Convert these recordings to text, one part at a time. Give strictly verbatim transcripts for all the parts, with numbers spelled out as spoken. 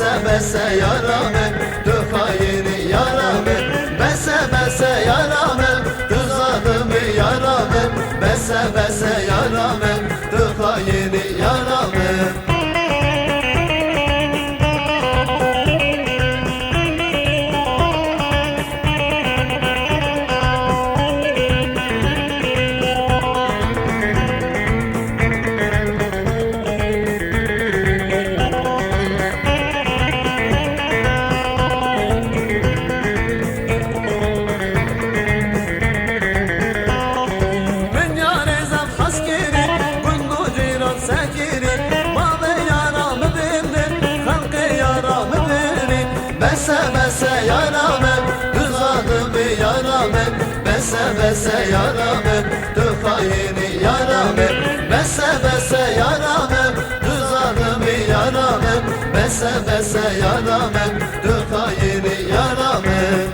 Bese yara min, tu xayinî yara min. Bese bese yara min, tu zalim î yara min. Bese bese yara min, tu xayinî yara min. Min yarê zaf hez kirî, gund û cîran sekirî, mavê yara min bimrin, xelqê yara min bimrin. Bese bese yara min, tu zalim î yara min. Bese bese yara min, tu xayinî yara min. Bese bese yara min, tu zalim î yara min. Bese bese yara min, tu xayinî yara min.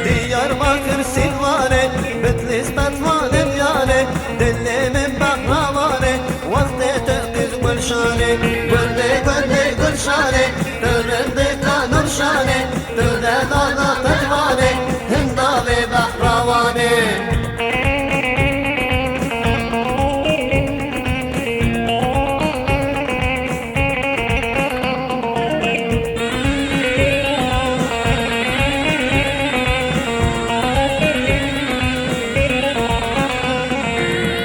Diyarbakır Silvanê, Bitlîs Tetvanê Diyalê, dilê min Behrawanê, wextê tu qîz Gulşanê. Gundê gundê Gulşanê, tu rindika Nurşanê, tu dedana Tetvanê, hindavê Behrawanê.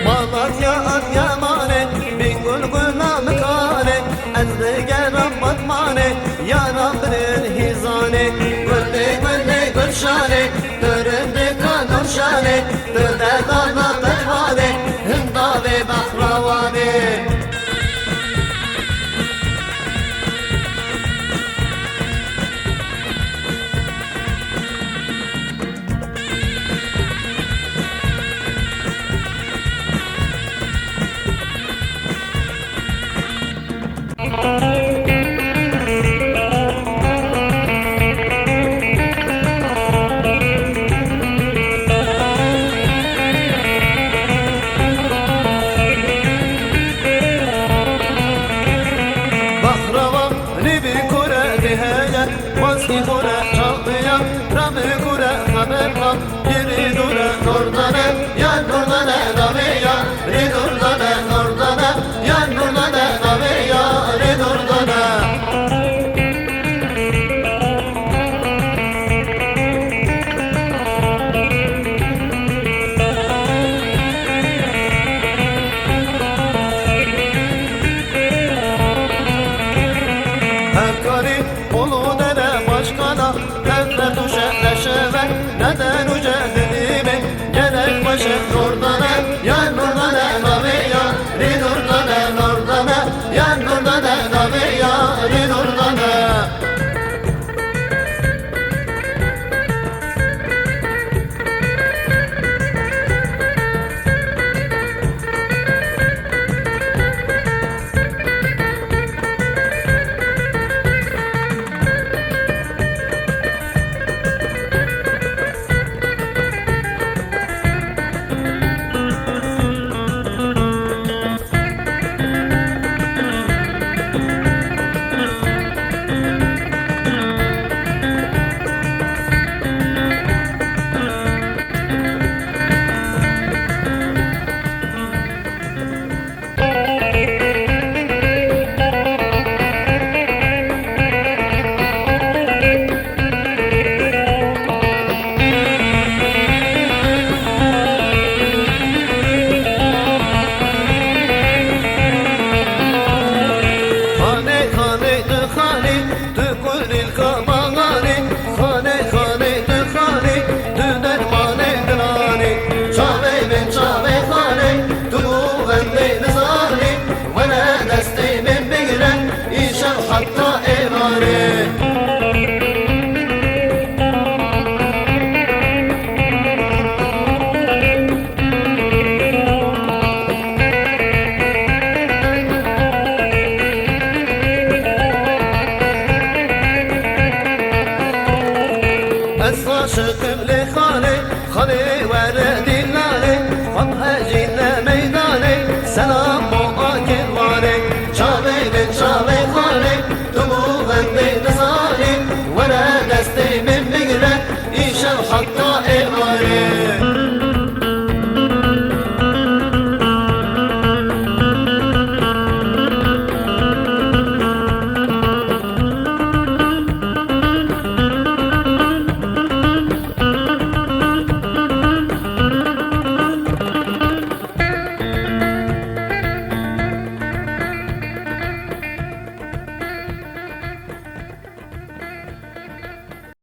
Malatya Adıyamanê, Bingul gula Mikanê, ez digeram Batmanê, yara birin hîzanê. Gundê gundê Gulşanê, tu rindika Nurşanê, tu dedana Tetvanê, hindavê Behrawanê. Behrawanê bi kure diheye, wazî kure çapiya, rame kure xeberha, yeri dure nordane, ya nordane daveya, ri nordane nordane, ya nordane daveya, ri nordane. Hevkarî ulu dere başkana, nefret û şehre şeve, neden û cehenîme, gerek başı nordane, ya nordane daveya, ri nordane nordane, ya nordane daveya, ri nordane. Ez aşiqim lê xalê, xalê were dîlalê, xwem hecî ne meydanê, sela